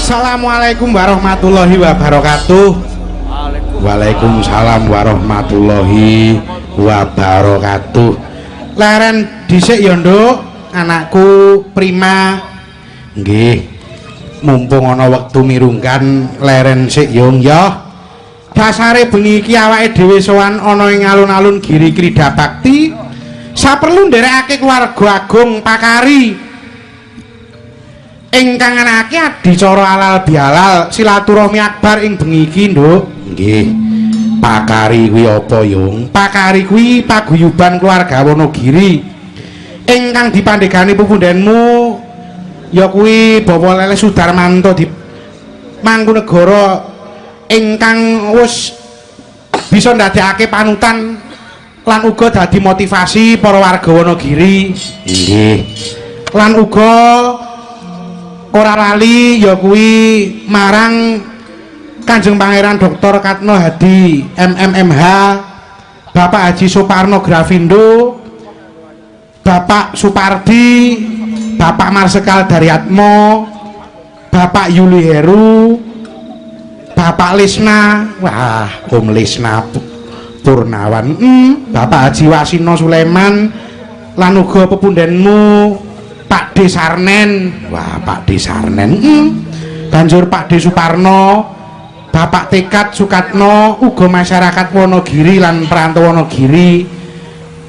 Assalamualaikum warahmatullahi wabarakatuh. Waalaikumsalam warahmatullahi wabarakatuh. Leren dhisik ya, Nduk, anakku Prima. Nggih. Mumpung ana wektu mirunggan leren sik yung ya. Dasare bengi iki awake dhewe sowan ana ing alun-alun Giri Krida Bakti. Saperlu nderekake keluarga agung Pakari ingkang anake adicara alal bihalal silaturahmi akbar ing bengi iki, Nduk. Nggih. Pakari kuwi apa, Yung? Pakari kuwi paguyuban keluarga Wonogiri ingkang dipandhegani pupundhenmu ya kuwi Bapak Lele Sudarmanto di Mangkunegara ingkang wis bisa ndadekake panutan lan uga dadi motivasi para warga Wonogiri. Nggih. Lan uga ora lali ya kuwi marang Kanjeng Pangeran Dr. Katno Hadi MMMH, Bapak Haji Suparno Grafindo, Bapak Supardi, Bapak Marsekal Daryatmo, Bapak Yuli Heru, Bapak Lisna, wah Om Lisna Purnawan, Bapak Haji Wasino Sulaiman, lan uga pepundhenmu Pak D Sarnen, wah Pak D Sarnen, banjur Pak D Suparno, Bapak Tekad Sukatno, uga masyarakat Wonogiri lan perantau Wonogiri,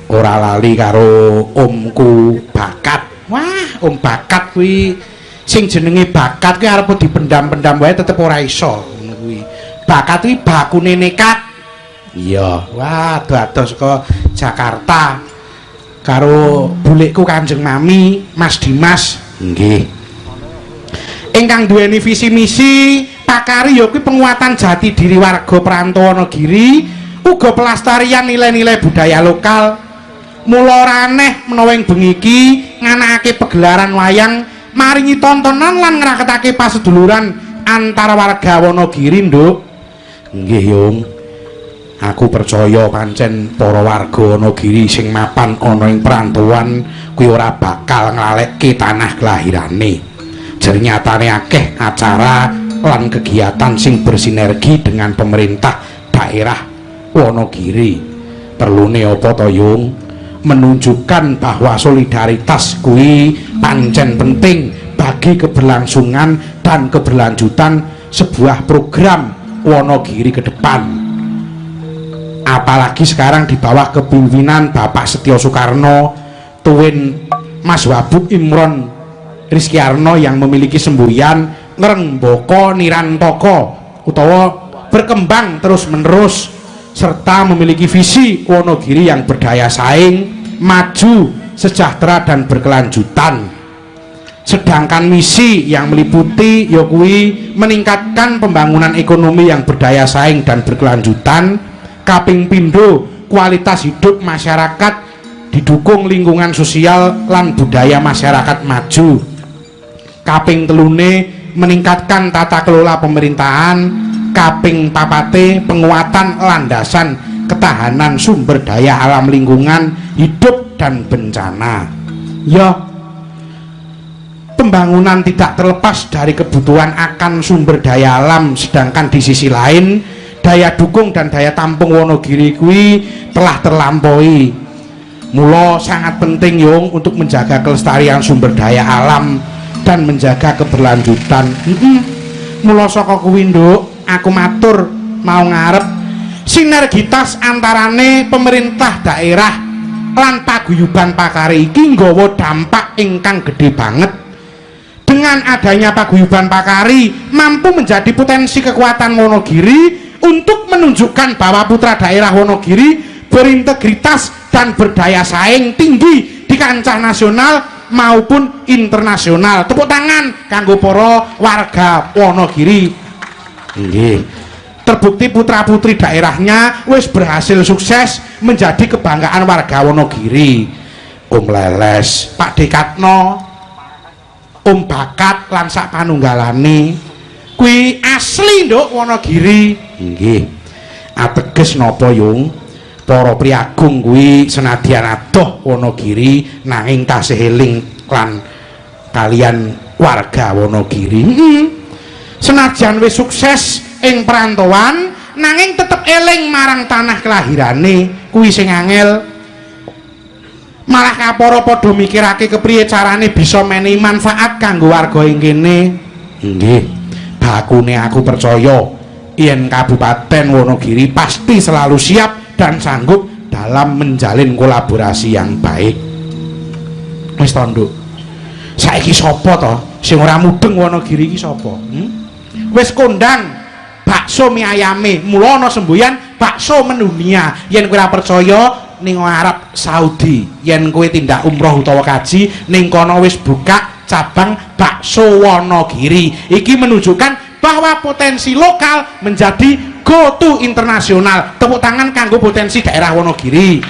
ora lali karo omku Bakat. Wah, Om Bakat kuwi sing jenenge bakat kuwi arep dipendam-pendam wae tetep ora iso ngono kuwi. Bakat kuwi bakune nekat. Iya, wah adoh-adoh saka Jakarta karo bulikku Kanjeng Mami, Mas Dimas. Nggih. Ingkang duweni visi misi Pakari ya kuwi penguatan jati diri warga perantau Wonogiri, uga pelestarian nilai-nilai budaya lokal. Mula ora aneh menawa ing bengi iki nganakake pegelaran wayang maringi tontonan lan ngraketake paseduluran antara warga Wonogiri, Nduk. Nggih, Yung. Aku percaya pancen para warga Wonogiri sing mapan ana ing perantauan kuwi ora bakal nglalekke tanah kelahirane. Jer nyatane akeh acara lan kegiatan sing bersinergi dengan pemerintah daerah Wonogiri. Perlune apa to, Yung? Menunjukkan bahwa solidaritas kuwi pancen penting bagi keberlangsungan dan keberlanjutan sebuah program Wonogiri ke depan. Apalagi sekarang di bawah kepemimpinan Bapak Setio Soekarno, tuwin Mas Wabub Imron Rizkyarno yang memiliki semboyan ngrembaka nirantaka utawa berkembang terus menerus serta memiliki visi Wonogiri yang berdaya saing, maju, sejahtera dan berkelanjutan. Sedangkan misi yang meliputi ya kuwi meningkatkan pembangunan ekonomi yang berdaya saing dan berkelanjutan, kaping pindho kualitas hidup masyarakat didukung lingkungan sosial lan budaya masyarakat maju, kaping telune meningkatkan tata kelola pemerintahan, kaping papate penguatan landasan ketahanan sumber daya alam lingkungan hidup dan bencana. Ya, pembangunan tidak terlepas dari kebutuhan akan sumber daya alam, sedangkan di sisi lain daya dukung dan daya tampung Wonogiri kuwi telah terlampaui. Mula sangat penting, Yung, untuk menjaga kelestarian sumber daya alam dan menjaga keberlanjutan. Mula saka kuwi, Nduk, aku matur mau ngarep sinergitas antarane pemerintah daerah lan paguyuban Pakari iki nggawa dampak ingkang gede banget. Dengan adanya paguyuban Pakari mampu menjadi potensi kekuatan Wonogiri untuk menunjukkan bahwa putra daerah Wonogiri berintegritas dan berdaya saing tinggi di kancah nasional maupun internasional. Tepuk tangan kanggo para warga Wonogiri. Nggih. Terbukti putra-putri daerahnya wis berhasil sukses menjadi kebanggaan warga Wonogiri. Om Leles, Pak Dekatno, Om Bakat lan sak panunggalane kuwi asli, Nduk, Wonogiri. Nggih. Ateges napa, Yung? Para priagung kuwi senadyan adoh Wonogiri nanging tasih eling lan kalian warga Wonogiri. Senajan wis sukses ing perantauan, nanging tetep eling marang tanah kelahirane, kuwi sing angel. Malah kapara padha mikirake kepriye carane bisa menehi manfaat kanggo warga ing kene. Nggih. Bakune aku percaya yen Kabupaten Wonogiri pasti selalu siap dan sanggup dalam menjalin kolaborasi yang baik. Wis to, Nduk. Saiki sapa to sing ora mudeng Wonogiri iki sapa? Hmm? Wis kondang bakso mie ayame, mula ana semboyan bakso mendunia. Yen kowe ora percaya ning Arab Saudi, yen kowe tindak umroh utawa kaji, ning kono wis buka cabang bakso Wonogiri. Iki menunjukkan bahwa potensi lokal menjadi go to internasional. Tepuk tangan kanggo potensi daerah Wonogiri.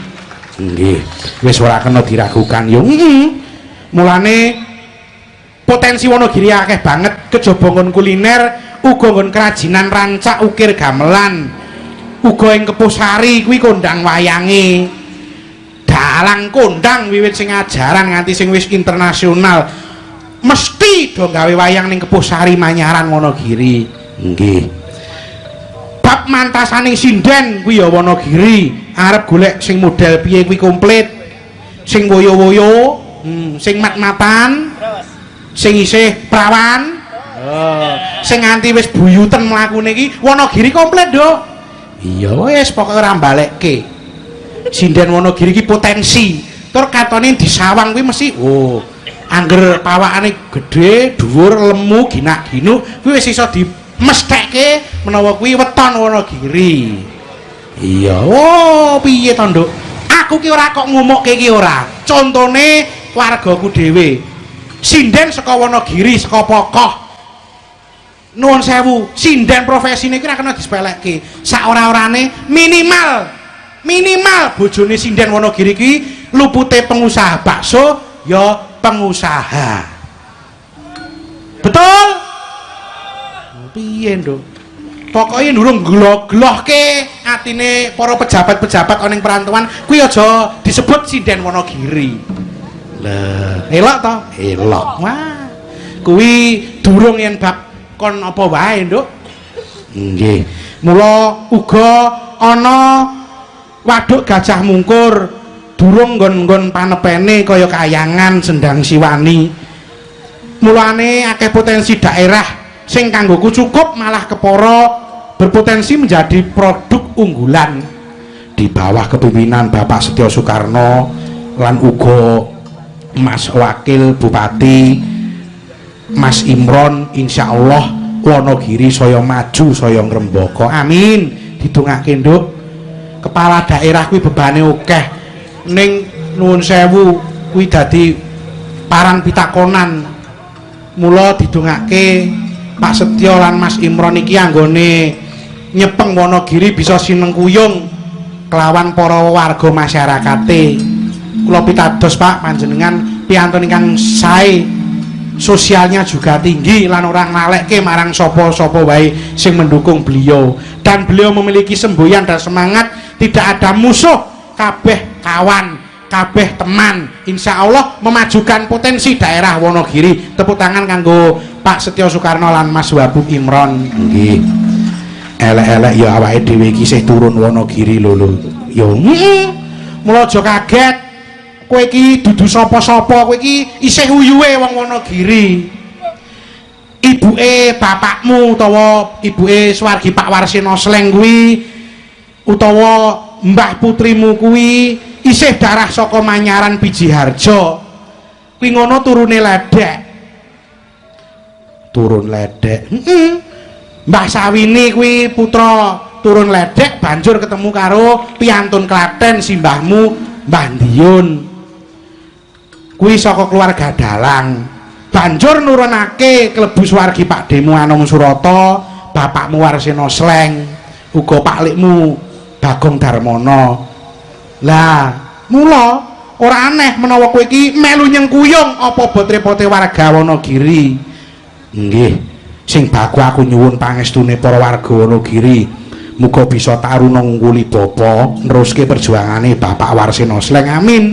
Nggih, wis ora kena diragukan yo. Heeh. Mulane potensi Wonogiri akeh banget, kejaba nggon kuliner, uga nggon kerajinan rancak ukir gamelan. Uga ing Kepuhsari kuwi kondang wayange. Dalang kondang wiwit sing ajaran nganti sing wis internasional. Mesti do gawe wayang ning Kepuhsari Manyaran Wonogiri. Nggih. Bab mantasaning sinden kuwi ya Wonogiri. Arep golek sing model piye kuwi komplit. Sing woyo-woyo, sing mat-matan, sing isih prawan. Oh, sing nganti wis buyuten mlakune iki Wonogiri komplit, Nduk. Iya wis pokoke ora balekke. Sinden Wonogiri iki potensi. Tur katone disawang kuwi mesti oh, angger pawakane gedhe, dhuwur, lemu, ginak-ginuk, kuwi wis iso dimestheke menawa kuwi weton Wonogiri. Iya, oh piye to, Nduk? Aku ki ora kok ngumukke ki ora. Contone wargaku dhewe. Sinden saka Wonogiri, saka Pokoh. Nuwun sewu, sinden profesine iki ora kena disepelekke. Sak ora-orane minimal minimal bojone sinden Wonogiri ki lupute pengusaha bakso ya pengusaha. Betul? Piye, Nduk? Pokoke durung glo-glohke atine para pejabat-pejabat ana ing perantauan kuwi aja disebut sinden Wonogiri. Lah, elok to? Elok. Wah. Kuwi durung yen bab kon apa wae, Nduk? Nggih. Mula uga ana Waduk Gajah Mungkur, durung nggon-nggon panepene kaya Kayangan, Sendang Siwani. Mulane akeh potensi daerah sing kanggoku cukup malah kepara berpotensi menjadi produk unggulan di bawah kepemimpinan Bapak Setio Soekarno lan uga Mas Wakil Bupati Mas Imron. Insya Allah Wonogiri saya maju, saya ngrembaka. Amin. Didongake, Nduk. Kepala daerah kuwi bebane akeh, ning nuwun sewu kuwi dadi paran pitakonan. Mula didongake Pak Setio lan Mas Imron iki anggone nyepeng Wonogiri bisa sinengkuyung kelawan para warga masyarakate. Kula pitados, Pak, panjenengan piyantun ingkang sae, sosialnya juga tinggi lan ora nglalekke marang sapa-sapa wae sing mendukung beliau, dan beliau memiliki semboyan dan semangat tidak ada musuh, kabeh kawan, kabeh teman. Insya Allah memajukan potensi daerah Wonogiri. Tepuk tangan kanggo Pak Setio Soekarno lan Mas Wabub Imron. Nggih, elek-elek ya awake dhewe iki isih turun Wonogiri lho lho yo. Mula aja kaget, kowe iki dudu sapa-sapa, kowe iki isih uyuhe wong Wonogiri. Ibuke bapakmu utawa ibuke swargi Pak Warseno Sleng kuwi utawa mbah putrimu kuwi isih darah saka Manyaran Bijiharjo kuwi, ngono turune ledek, turun ledek. Mbah Sawini kuwi putra turun ledek, banjur ketemu karo piantun Klaten, simbahmu Mbah Diyun kuwi saka keluarga dalang, banjur nurunake klebu swargi Pak Demu Anom Surata, bapakmu Warseno Sleng, uga paklikmu Bagong Darmono. Lah, mula ora aneh menawa kowe iki melu nyengkuyung apa bot repote warga Wonogiri. Nggih, sing baku aku nyuwun pangestune para warga Wonogiri, muga bisa taruna ngungkuli bapa neruske perjuangane Bapak Warseno Sleng. Amin.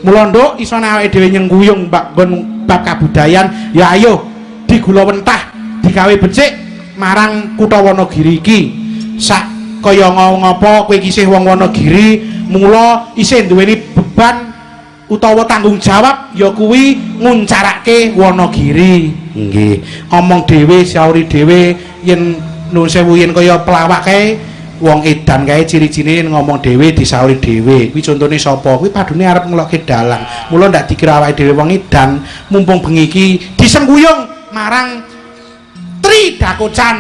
Mula, Nduk, iso awake dhewe nyengkuyung bab nggon bab kabudayan ya ayo digula wentah, digawe becik. marang kutha Wonogiri iki. Sak kaya ngopo kowe iki isih wong Wonogiri, mula isih duweni beban utawa tanggung jawab ya kuwi nguncarake Wonogiri. Nggih. Omong dhewe, sauri dhewe yen nuwun sewu yen kaya pelawak kae wong edan kae ciri-cirine ngomong dhewe disauri dhewe. Kuwi contone sapa? Kuwi padune arep ngelokke dalang. Mula ndak dikira awake dhewe wong edan, mumpung bengi iki disengkuyung marang Tridakocan.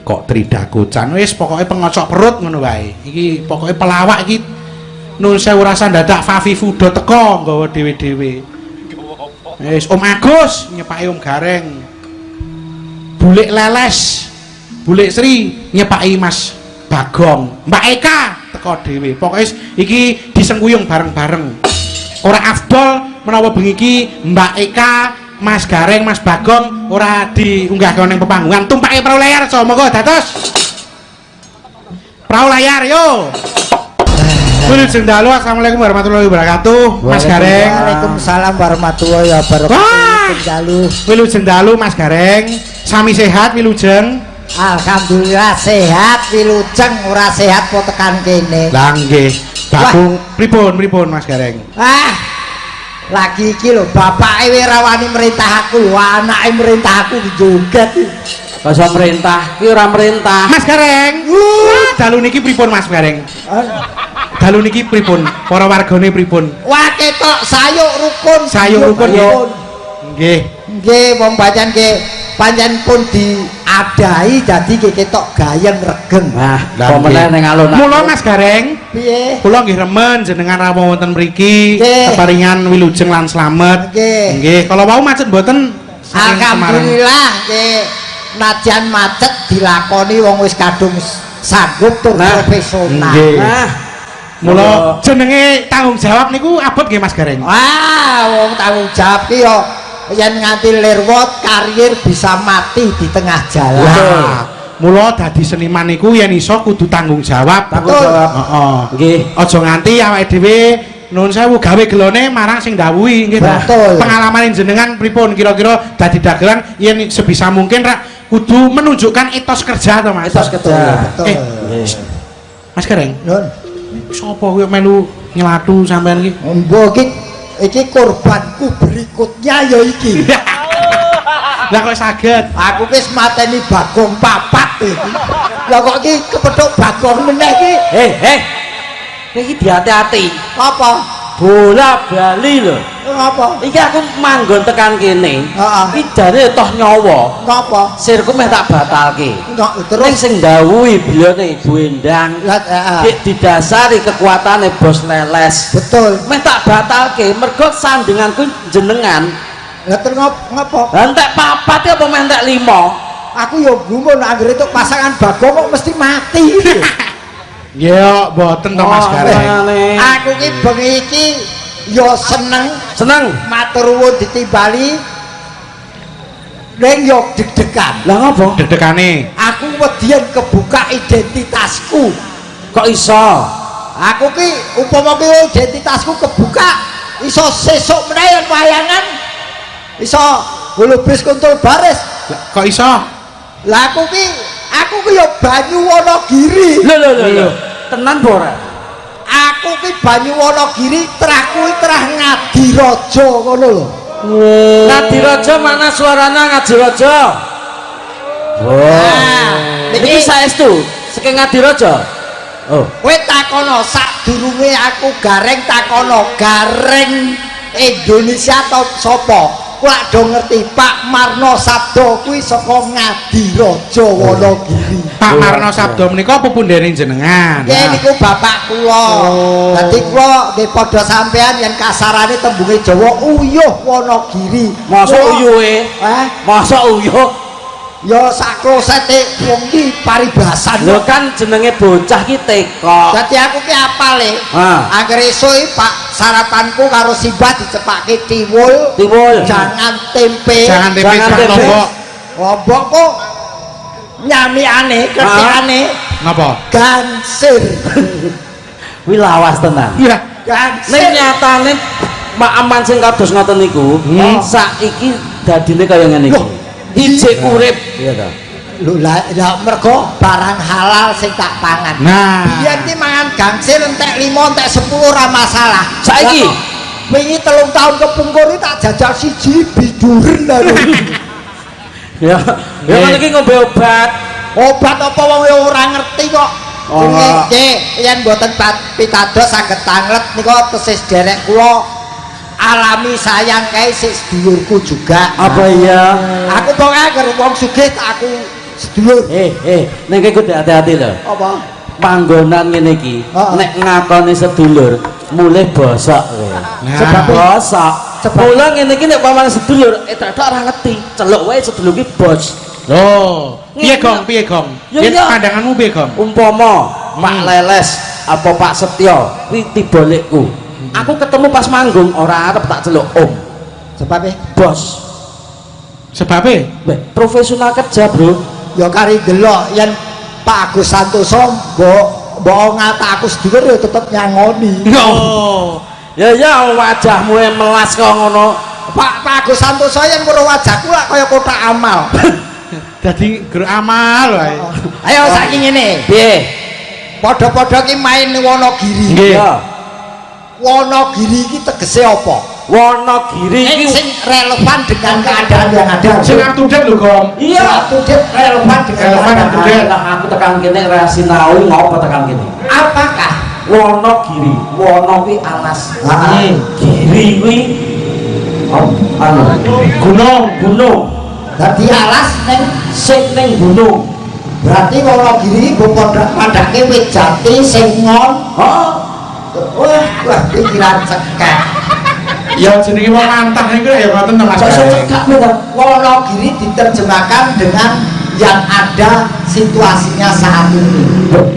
Kok Tridakocan? Wis pokoke pengocok perut ngono wae. Iki pokoke pelawak iki nuwun sewu rasa dadak Fafi Fudo teko nggawa dhewe-dhewe. Wis Om Agus nyepaki Om Gareng. Bulik Leles, Bulik Sri nyepaki Mas Bagong. Mbak Eka teko dhewe. Pokoke iki disengkuyung bareng-bareng. Ora afdol menawa bengi iki Mbak Eka, Mas Gareng, Mas Bagong ora diunggahke ning pepanggungan. Tumpake prau layar, so monggo dados. Prau layar yo. Wilujeng dalu, assalamualaikum warahmatullahi wabarakatuh. Mas Gareng. Waalaikumsalam warahmatullahi wabarakatuh. Wah. Dalu. Wilujeng dalu Mas Gareng. Sami sehat wilujeng. Alhamdulillah sehat wilujeng, ora sehat po tekan kene. Lah nggih. Bagong pripun pripun Mas Gareng? Ah. Lagi iki lho bapake wis ora wani merintah aku lho, anake merintah aku joget. Basa merintah, ki ora merintah. Mas Gareng. Dalu niki pripun Mas Gareng? Dalu niki pripun? Para wargane pripun? Wah ketok sayuk rukun. Sayuk rukun nggih. Nggih. Nggih wong pancen nggih pancen pun diadahi dadi nggih ketok gayeng regeng. Nah, Lah, apa meneh nggih. ning alun-alun. Mula Mas Gareng, Piye? kula nggih remen jenengan rawuh wonten mriki Nggih. keparingan wilujeng lan slamet. Nggih. Nggih, kala wau macet mboten saking Semarang? Alhamdulillah nggih. Najan macet dilakoni wong wis kadung sanggup tur Nah. profesional. Nggih. Nah, Mula jenenge tanggung jawab niku abot nggih Mas Gareng. Wah, wong tanggung jawab ki yo yen nganti lirwot karier bisa mati di tengah jalan. Lah, mula dadi seniman niku yen iso kudu tanggung jawab. Tanggung jawab. Heeh. Nggih. Aja nganti awake dhewe nuwun sewu gawe gelone marang sing ndawuhi nggih ta. Betul. Pengalaman jenengan pripun kira-kira dadi dagelan yen sebisa mungkin rak kudu menunjukkan etos kerja to Mas. Etos kerja. Betul. Eh, Mas Gareng, Nun, sapa kuwi melu nyelatu sampean iki? mbok iki iki korbanku berikutnya ya iki. Lah kok saged? Aku wis mateni Bagong papat iki. Lah kok iki kepethuk Bagong meneh iki Eh, eh. Iki dihati-hati. apa? Bola bali lho. Ngapa? Iki aku manggon tekan kene. Heeh. Iki jane toh nyawa. Ngapa? Sirku meh tak batalke. Ngok Ning terus sing ndawuhi belione Ibu Endang. lah heeh. Ki didasari kekuatane Bos Leles. Betul. Meh tak batalke mergo sandinganku jenengan. Lah terus ngapa? Lah entek papat ya apa meh entek lima? Aku yo gumun anggere itu pasangan Bagong kok mesti mati. Ya mboten to Mas Oh, Gareng. makane. Aku ki bengi iki yo seneng Seneng. matur nuwun ditimbali ning yo deg-degan. Lah ngopo? Deg-degane. Aku wedian kebuka identitasku. Kok iso? Aku ki upama ki identitasku kebuka iso sesuk meneh yen wayangan iso holobis kuntul baris. Lah, kok iso? Lah aku ki yo banyu Wonogiri. Lho lho lho lho. Tenan apa ora? Aku ki banyu Wonogiri, trahku ki trah Ngadiraja ngono lho. Ngadiraja mana suaranya Ngadiraja? Oh. Nah, Niki niki saestu saking Ngadiraja. Oh. kowe takono sadurunge aku Gareng, takono Gareng Indonesia top sapa? Kowe lak do ngerti Pak Marno Sabdo kuwi saka Ngadiraja Wonogiri. Pak Marno Sabdo menika pepundhene jenengan. Nggih niku bapak kula. Oh. Dadi kula nggih padha sampean yen kasarane tembunge Jawa uyuh Wonogiri. Mosok uyuhe? Eh? Mosok uyuh? Ya sak klosete wong iki paribasan. Lho kan jenenge bocah ki teko. Dadi aku ki apale. Ah. Anggere esuk iki Pak sarapanku karo simbah dicepake tiwul, Tiwul. jangan tempe. Jangan tempe, Jangan jangan tempe. lombok. Lombok kok nyamikane, kertikane Napa? gansir. Kuwi lawas tenan. Iya. Gansir. Ning nyatane maeman sing kados ngoten niku, saiki dadine kaya ngene iki. Loh. Ijek urip. Iya ta. Lho lah ya mergo barang halal sing tak pangan. Nah. Biyen ki mangan gangsir entek 5 entek 10 ora masalah. Saiki? Lah kok wingi 3 tahun kepungkur iki tak jajal siji biduren lho. Ya, ya kan iki ngombe obat. Obat apa wong ya ora ngerti kok. Oh. Nggih, yen mboten pitados saged tanglet nika tesih derek kula alami sayang kae sik sedulurku juga. Apa iya? Aku pokoke anggere wong sugih tak aku sedulur. Ning kowe kudu hati-hati lho. Apa? Panggonan ngene iki, Heeh. nek ngakoni sedulur, mulih bosok kowe. Nah. Sebab bosok. Sebab- Mula ngene iki nek paman sedulur, tok ora ngerti, celuk wae sedulur ki bos. Loh, piye Gong? Piye Gong? Ya, Piye iya. pandanganmu piye Gong? Umpama Pak Leles apa Pak Setyo kuwi tiba lekku. Aku ketemu pas manggung ora arep tak celuk om, Sebabe bos. Sebabe? Weh, profesional kerja, Bro. Ya kari delok yen Pak Agus Santoso mbok mbok ngata aku sedulur ya tetep nyangoni. Oh. Ya ya wajahmu yang melas kok ngono. Pak Pak Agus Santoso yen weruh wajahku lak kaya kotak amal. Dadi gur amal wae. Ayo saiki ngene. Piye? Padha-padha ki main Wonogiri. Nggih. Ya. Wonogiri iki tegese apa? Wonogiri Ing iki sing relevan dengan keadaan yang ada. Sing up to date lho, Gong. Iya. Up to date relevan dengan Relevan up to keadaan. date. Lah aku tekan kene ra sinau ngopo tekan kene? Apakah Wonogiri, wono kuwi alas. Hmm. Giri kuwi oh, anu Gunung. gunung. dadi alas ning Sing ning gunung. berarti Wonogiri iki mbok padha-padhake wit jati sing ngon. Heeh. Wah, wah pikiran cekek. Ya jenenge wong mantah niku ya ngoten to Mas. Kok iso Gareng. cekak to? Wonogiri diterjemahkan dengan yang ada situasinya saat ini.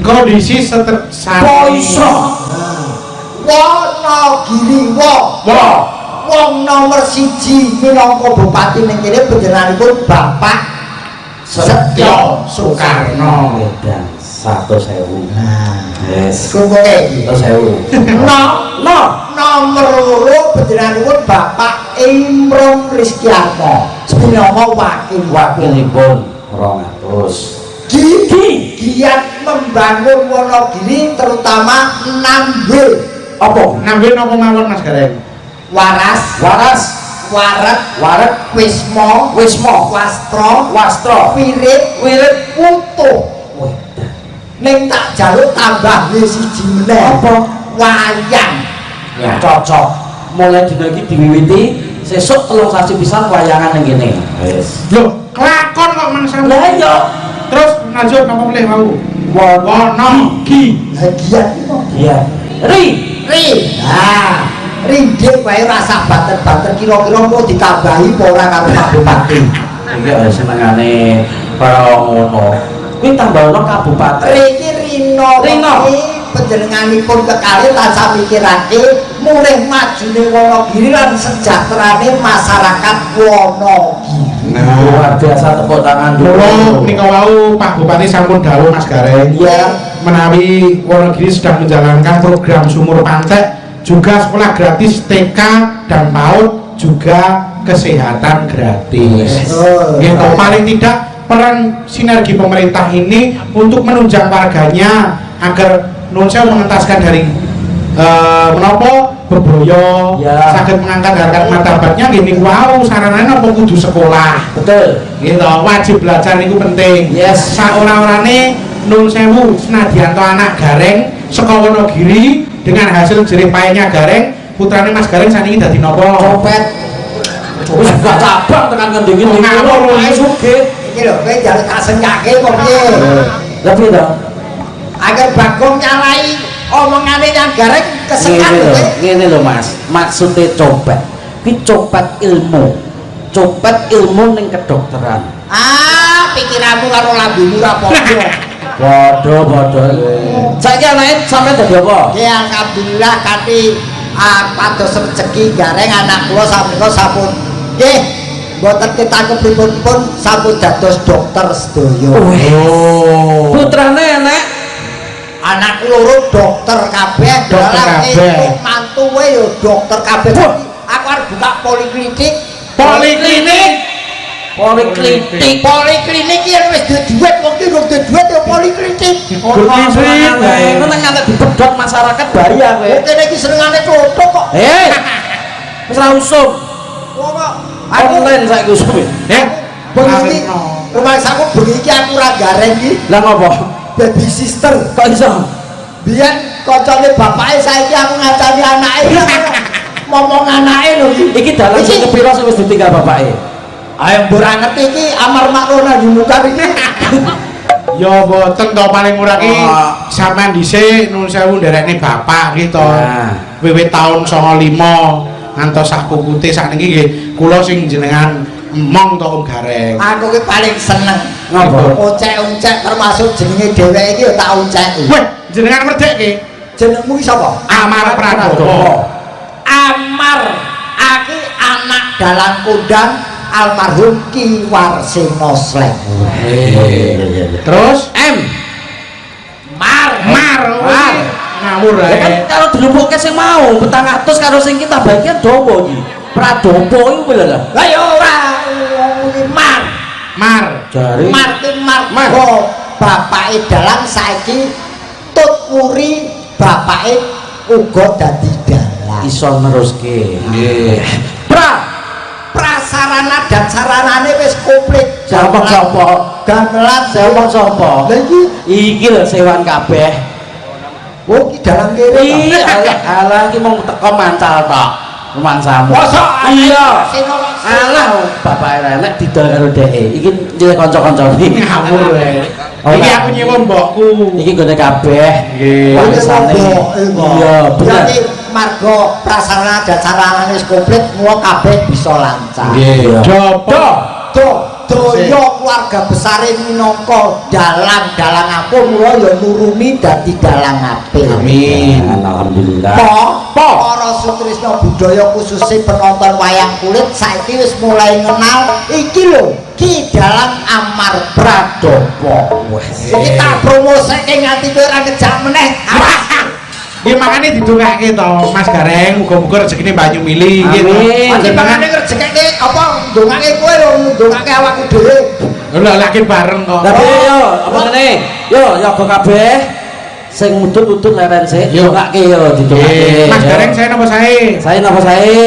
Kondisi seter saat Kok ini. iso? Wonogiri wo Wah, wong nomor siji minangka bupati ning kene panjenenganipun Bapak Setyo Soekarno. Edan 100.000. Nah, Yes. kumpulke iki. 100.000. No, No. nomor loro panjenenganipun Bapak Imron Rizkyarto minangka wakil Wakilipun 200. Gi giat membangun Wonogiri terutama 6W Apa? Nambe napa mawon Mas Gareng? waras, Waras, wareg, wareg, wisma, wisma, wastra, wastra, wirid, wirid, wutuh. Wedan. Ning tak jaluk tambah W siji meneh. Apa? Wayang. Ya cocok. Mulai dina iki diwiwiti sesuk 3 sasi pisan wayangan ning kene. Wis. Loh, kelakon kok mangsa. Lah iya. Terus lanjut napa meneh wau? Wonogi. Lah giat iki kok. Iya. Ri. Ri. Nah, rindik wae rasa banter-banter kira-kira mau ditambahi apa ora karo Pak Bupati. Iki ya senengane para ngono. Kuwi tambahno kabupaten. Ri iki rino. Rino. Iki panjenenganipun kekalih tansah mikirake mulih majune Wonogiri lan sejahterane masyarakat Wonogiri. Nah, Luar biasa, tepuk tangan dulu. Mula nika wau Pak Bupati sampun dawuh Mas Gareng. Iya. Menawi Wonogiri sedang menjalankan program sumur pantek, juga sekolah gratis TK dan PAUD, juga kesehatan gratis. Oh. Gitu, paling tidak peran sinergi pemerintah ini untuk menunjang warganya agar nun sewu mengentaskan dari menopo beboyo Ya. saged mengangkat harkat martabatnya gini wow sarananya apa kudu sekolah Betul. gitu wajib belajar itu penting. Yes. Saora-orane nun sewu senadyan to anak Gareng saka Wonogiri dengan hasil jerih payahnya Gareng putrane Mas Gareng saniki dadi napa? Copet. Wis gak cabang tekan ngendi iki. Ngawur, Ae sugih. Iki lho kowe njaluk tak sengkake kok piye? Lah piye to? Agar Bagong nyalai omongane yang Gareng kesekat Ngene lho, kowe. ngene lho Mas. Maksude copet. Kuwi copet ilmu. Copet ilmu ning kedokteran. Ah, pikiranmu karo lambemu ora padha. Padha padha. Saiki anake sampean dadi apa? Nggih alhamdulillah kanthi pados rejeki Gareng anak kula sampun sampun nggih mboten ketangkep pripun-pun sampun dados dokter sedaya. Oh. Putrane enek Anakku loro dokter kabeh, Dokter dalah kabeh. entuk mantuwe ya dokter kabeh. Wah. Aku arep buka poliklinik. Poliklinik. Poliklinik. Poliklinik iki yen wis duwe duit, wong ki urung duwe duit ya poliklinik. Ora senengane. Ngono nganti dipedhot masyarakat bahaya kowe. Wong kene iki senengane klothok kok. Eh. Wis ra usum. Wong kok aku Online saiki usume. Eh, bengi iki rumangsaku bengi iki aku ora gareng iki Lah ngopo? Baby sister. Kok iso? Biyen kancane bapake, saiki aku ngancani anake. Ngomong anake lho iki. Iki dalan sing kepira sing wis ditinggal bapake? Ayo mbok ora ngerti iki amar makruf nahi mungkar iki. Ya mboten to, paling ora ki Oh. sampean dhisik nuwun sewu nderekne bapak ki to. Nah. Wiwit tahun 95 ngantos sak kukute sakniki nggih kula sing jenengan emong to, Om Gareng. Aku ki paling seneng. Ngopo? Uncek-uncek termasuk jenenge dheweke iki ya tak unceki. Weh, jenengan merdekke. Jenengmu ki sapa? Amar Pradopo. Amar. Aku anak dalang kondang almarhum Ki Warseno Sleng. Terus M. Mar. Mar, Mar. Ngawur Ya kan ae. kalau dilumpukke sing mau 400 karo sing kita bagian dawa iki. Pradopo iku lho lah. Lah ya ora wong iki Mar. Mar. Jare Mar ki marga bapake dalang, saiki tut wuri bapake uga dadi dalang. Iso neruske. Nggih. Pra Prasarana dan saranane wis komplit. Sapa sapa? Gamelan. Sapa sapa? Lah iki Iki lho sewan kabeh. Oh, iki dalang kere to. Iya, alah alah iki mung teko mancal tok. Rumangsamu. Mosok? Iya. Sino? Alah, bapake ra enek didol karo dheke. Iki nyilih kanca-kancane. Ngawur ae. Ora. Iki aku nyewa mbokku. Iki nggone kabeh. Nggih. Warisane. Iya, bener. Berarti marga prasarana dan saranane wis komplit, mula kabeh bisa lancar. Nggih. Jopo. Do daya keluarga besare minangka dalang-dalang ampuh, mula ya nuruni dadi dalang apik. Amin. Alhamdulillah. Po, Po. Para sutrisna budaya khususnya penonton wayang kulit saiki wis mulai ngenal iki lho Ki Dalang Amar Pradopo. Wes. Iki tak promoseke nganti kowe ora ngejak meneh. Ya makane didongake to, Mas Gareng, muga-muga rezekine banyu mili gitu. Amin. Ati mangane ngrejekake apa ndongake kowe lho, ndongake awakku dhewe. Lho, lagi bareng kok. Lah piye yo, apa ngene? Yo, yoga kabeh sing mudut-udut leren sik, Yo. dongake yo, didongake. Nggih. Mas Yo. Gareng saya napa sae? Sae napa sae?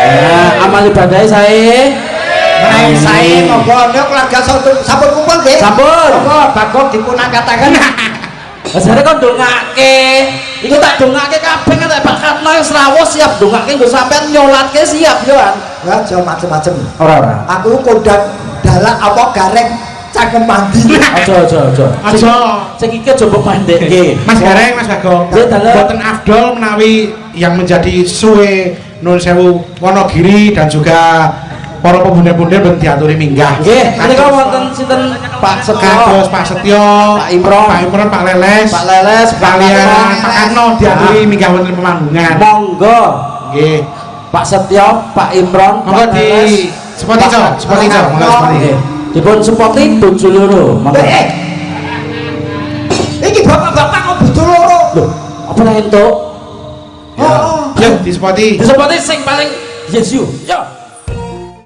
Nah, amal ibadahe sae. Menawi sae monggo nek keluarga sampun kumpul nggih. Sampun. Monggo Bagong dipun angkataken. Lah jare kon ndongake. Iku tak dongake kabeh kan Pak Katno wis rawuh siap ndongake nggo sampean nyolatke siap yo an. Ya aja macem-macem. Ora ora. Aku kondang dalang apa gareng cangkem mandi. Aja aja aja. Aja. Sing iki aja mbok pandekke. Mas Gareng, Mas Bagong. Nggih, dalem. Boten afdol menawi yang menjadi suwe nuwun sewu Wonogiri dan juga para pemuda-pemuda ben diaturi minggah. Nggih, menika wonten sinten Pak Setio, Kados Pak Setio, Pak Imron, Pak Imron, Pak Leles, Pak Leles, Pak kalian Karno. Pak Karno diaturi minggah wonten pemanggungan. Monggo Nggih. Pak Setio, Pak Imron, Monggo Pak di Leles. spoti co, spoti co, monggo spoti. Nggih. Dipun supporti bojo loro, monggo. Eh. Iki bapak-bapak kok bojo loro. Lho, apa ora entuk? Oh. Yo di spoti. Disupporti sing paling yes you. Yo.